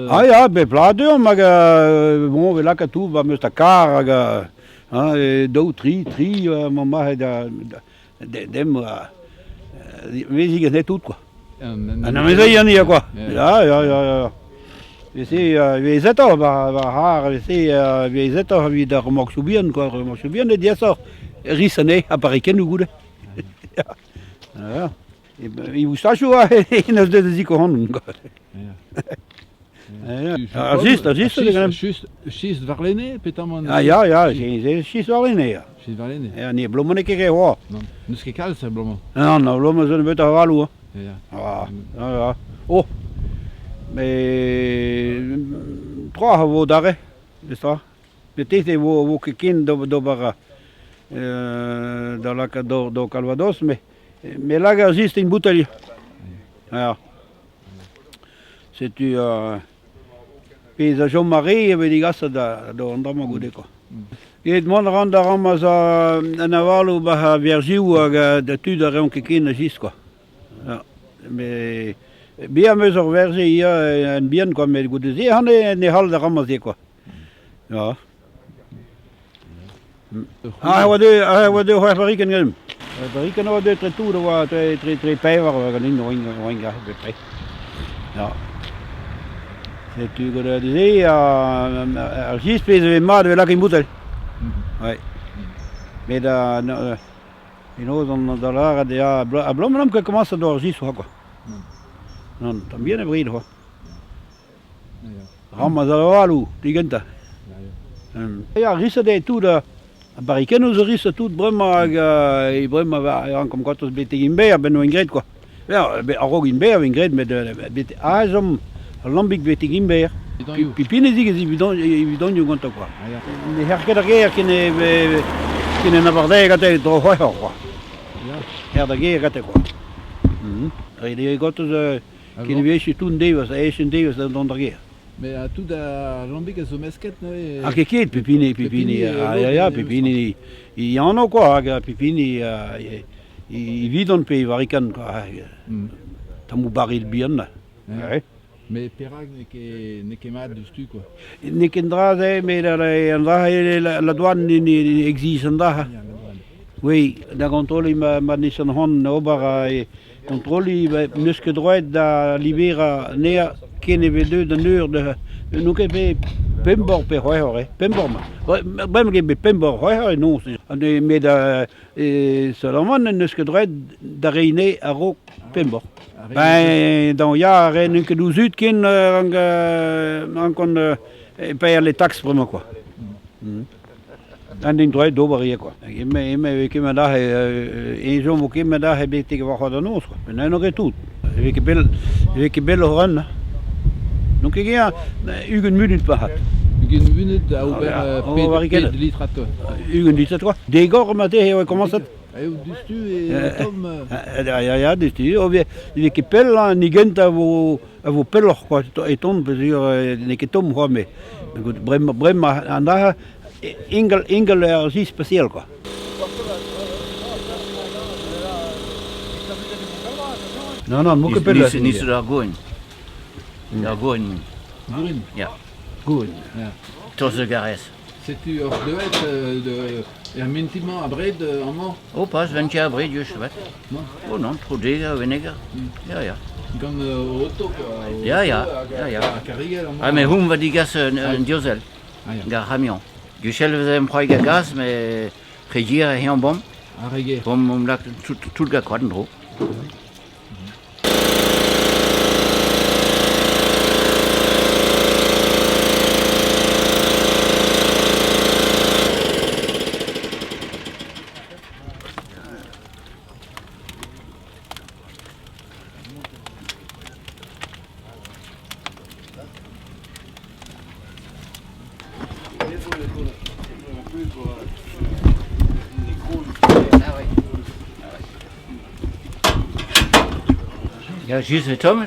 Ah ya, bet plat deomp hag bon, 'vez lakaat tout 'ba meus ta karr hag hein, daou, tri, tri emañ mac'het da Dem vezi get tout quoi. An amezeion ya quoi. Ya ya ya ya. Veze vezetoc'h war war ar veze vezetoc'h evit ar remorksoù bihan quoi. Remorksoù bihan eo diaesoc'h. Ris anezhe ha barrikennoù goude. Ya. Ya. E moustachoù n'eus deus da zikour ac'hanon quoi. Ar sistr, ar sistr eo ganeomp. Sistr warlene, petamant? Ah ya, ya, sistr warlene, ya. Sistr warlene. Ya, ne blomañ n'eo ket re c'hoazh. Non, n'eus ket kalz a blomañ. Non, non, blomañ zo nebeut a avaloù. Hein. Ya. Ah, ah, ah. Oh, mais tra a vo dare, n'est-ce pas? Marteze e vo, vo ket ken d'ober da lakaat d'o Calvados, mais me lak ar sistr en bouteilh. Ya. Setu pezh a chom a-re e vez degaset da an dra-mañ goude kwa. Get mont a ran da rammas an avaloù 'ba ar Verzioù hag da tud a reont ket ken a jist kwa. Ya. Met bezañ 'm eus ur werje ivez en bihan kwa met goude-se ac'hane ne c'hall da rammas se kwa. Ya. Ah, e oa deuet, ah, e oa deuet c'hwec'h barrikenn ganeomp. C'hwec'h barrikenn a oa deuet tre tout, a oa tre, tre, tre pevar a oa ganin, oa oa garet bepred. Ya. Setu gant se, ar jistr pezh e vez mat e vez lakaet boutel. Ouais. Met penaos an da lâret eo abalamour n'omp ket komañset d'ober jistr quoi. Non, tamm bihan e brid c'hoazh. Rammas ar avaloù, digentañ. Ya, riset eo tout ar barrikennoù zo riset tout bremañ hag e bremañ e rankomp gortoz betek Imber a-benn 'oa graet kwa. Ya, a-raok Imber e vez graet met betek aze omp al lambig betek Imber. Pipinezig ez evidonioù gantañ kwa. Ne c'her ket ar gêr ken e Ken en abardaez gante dro c'hwec'h eur kwa. Ya. da gêr gante kwa. Ret eo gortoz ken e vije tout an devezh, aes an devezh da dont d'ar gêr. Mais tout ar lambig a zo mesket neuze? Ha ket ket, pep hini, pep hini, ah ya ya, pep hini e anv kwa, hag pep hini e vidon pe e varikan kwa. Tammoù baril bihan. Ouais. Mais perak n'eo ket, n'eo ket mat diouzhtu quoi? N'eo ket an dra-se, met an dra la douane exige an dra. Oui, da gontroliñ ma n'eus an c'hoant ober kontroliñ n'eus ket droed da liberañ anezhañ ken e vez deuet an eur da n'on ket bet pemp eur pe c'hwec'h eur eo, pemp eur 'ma. Bremañ ket bet pemp eur c'hwec'h eur e noz. Met seulement n'eus ket droed da reiñ anezhe a-raok pemp eur. Ben, dañ ya, re n'on ket ouzhut ken rank rankont paeañ les taxes bremañ quoi. An den droed d'ober ivez quoi. Emañ e vez kement aze ezhomm vo kement aze betek warc'hoazh da noz quoi. Met n'eo ket tout. Ne vez ket pell, ne vez ket pell oc'h ren. N'on ket ken 20 munut marc'had. 20 munut da ober pet litrad toi? 20 litrad quoi. Degor marteze eo komañset. Eo diouzhtu e tomm. Ya ya diouzhtu. Ne vez ket pell hañ, ni gentañ a vo pelloc'h quoi e tont peogwir n'eo ket tomm c'hoazh met bremañ bremañ an dra ingal ingal ur si spesial quoi. Non non, n'eo ket pell. Ni zo ar gourin. Ar gourin. Gourin? Ya. Gourin. Ya. Tost de Garez. Setu oc'h deuet er mintin-mañ abred amañ? Oh, pas 24 abred, just, vat. Non. Oh non, tro dek a venegar. Ya, ya. Gant auto, quoi. Ya, ya, ya, ya. Karrigell amañ. Ah, mais hon va digas un diosel. Ah, ya. Gant ar c'hamion. Gwechall e vezemp c'hoari gant gaz, mais regier e eñ bomp. Ar regier. Bomp omp lak tout, tout gant koad en-dro. Ya, just e tomm,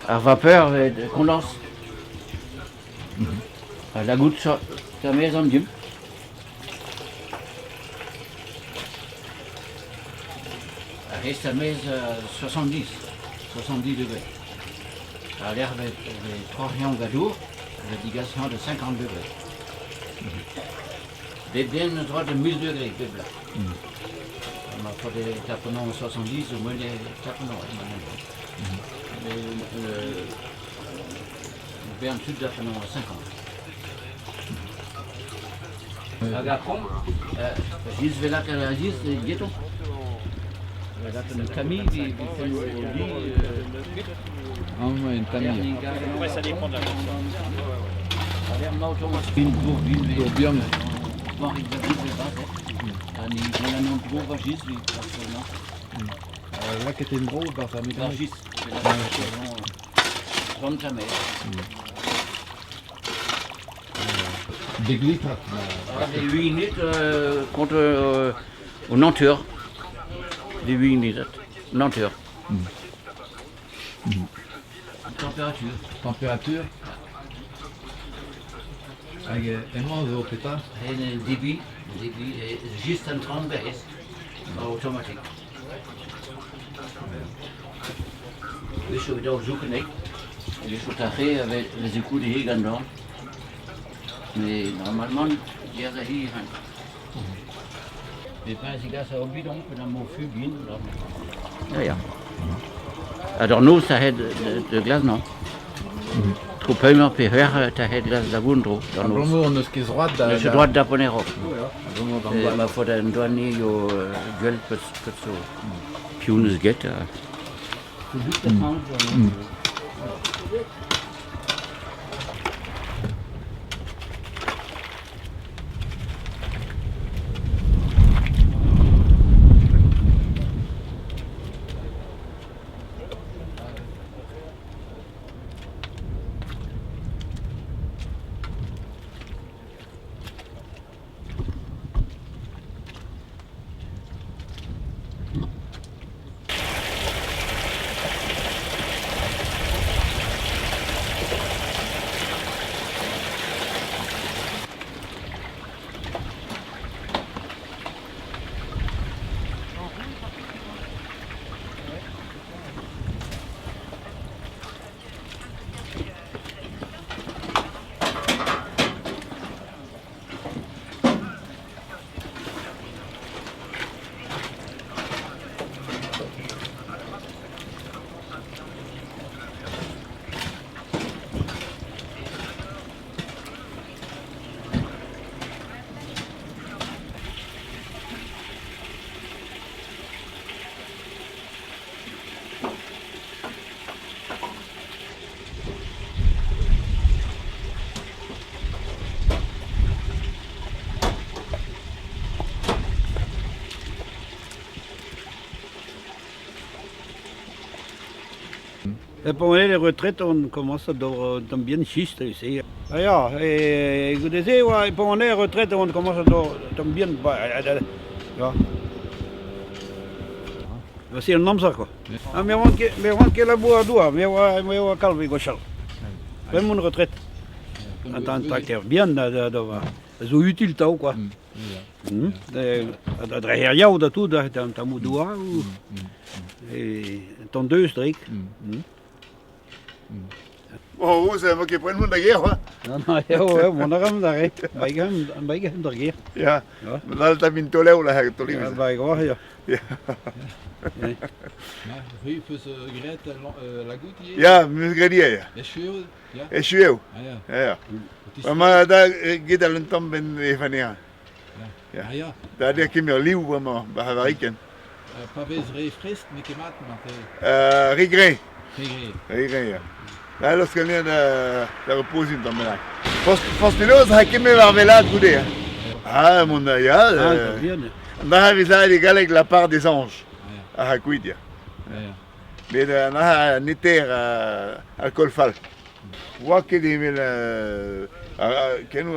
ar vapeur e kondañs. Ha la goutte so er-maez an dimp. Ar rest er-maez 70, 70 degrés. A lec'h vez troc'hiañ gadour, vez digasañ da 50 degrés. Bep den a dra da 1000 degrés bep bloaz. Ma faot e taponañ 70 au moins e taponañ. Bern tud da taponañ 50. Hag ar c'homp, just 'vel lakaat ar just getoñ. Lakaat un tamis evit Amañ un tamis. Dour bihan. Lakaet en-dro 'barzh ar mekanik. Dek litrad. Huit minutes contre un hanter. Des 8 minutes. Un hanter. Température. Température. Hag emañ zo petra? En débit, débit, juste un 30 berrez, automatique. Wech eo daou zoken Wech o tac'he avec les échos de gant Mais normalement, gerzh hi hein. Mais pas zigas a bidon, pe mo fubin. Ja, ja. Ha d'ar noz ta hed de glas non. Tro pemp pe c'hwec'h ta hed glas da vont-dro d'ar noz. Abalamour n'eus ket droad da... N'eus ket droad da poneroc'h. Ma faot an doani yo gwell peus so piv n'eus get. E pa oan aet er retret on komañset d'ober un tamm bihan chistr evel-se. Ah ya, e goude-se e oa pa oan aet er retret on komañset d'ober un tamm bihan ya. Se an amzer quoi. Ah me oan ket me oan ket labourat douar, me oa me oa kalv e gwechall. Bremañ on retret. An trakteur bihan da d'ober zo util 'tav quoi. Da dre yaou da tout, an tammoù douar an deus drik. Oh, ça va ket poent mont da gêr, quoi. Non, non, eo, eo, mont a ran da re. Baigem d'ar gêr. Ya, dal ta min tolev la tolev. Ya, ba goa, ya. C'hwi 'peus graet la goutte ivez? Ya, 'meus graet ivez, ya. Echu eo? Ya. Echu eo. Ah ya. Ya. Ma da get al un tamm ben e vanera. Ya. Ya. Da dir kemer liv bremañ, ba havariken. Pa vez re frest, n'eo ket mat marteze. Re greñv. Re greñv. Re greñv, ya. Da laosk anezhañ da repoziñ un tamm bennak. Forzh penaos ha kemer ar wellaat goude. Hein. Ah, mont da ya. Ah, bien. Neuze vez aet e galleg la part des anges. Ah, kuit, ya. Met neuze an eter alkool fall. Oa ket evel ken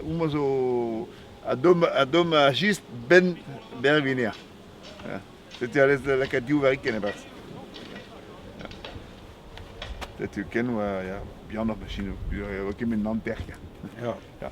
homañ zo a domm ar jistr 'benn berviner. Setu a lez da lakaat div varrikenn e-barzh. Setu ken oa ya, bihanoc'h machinoù, e oa kement hanter. Ya. Ya.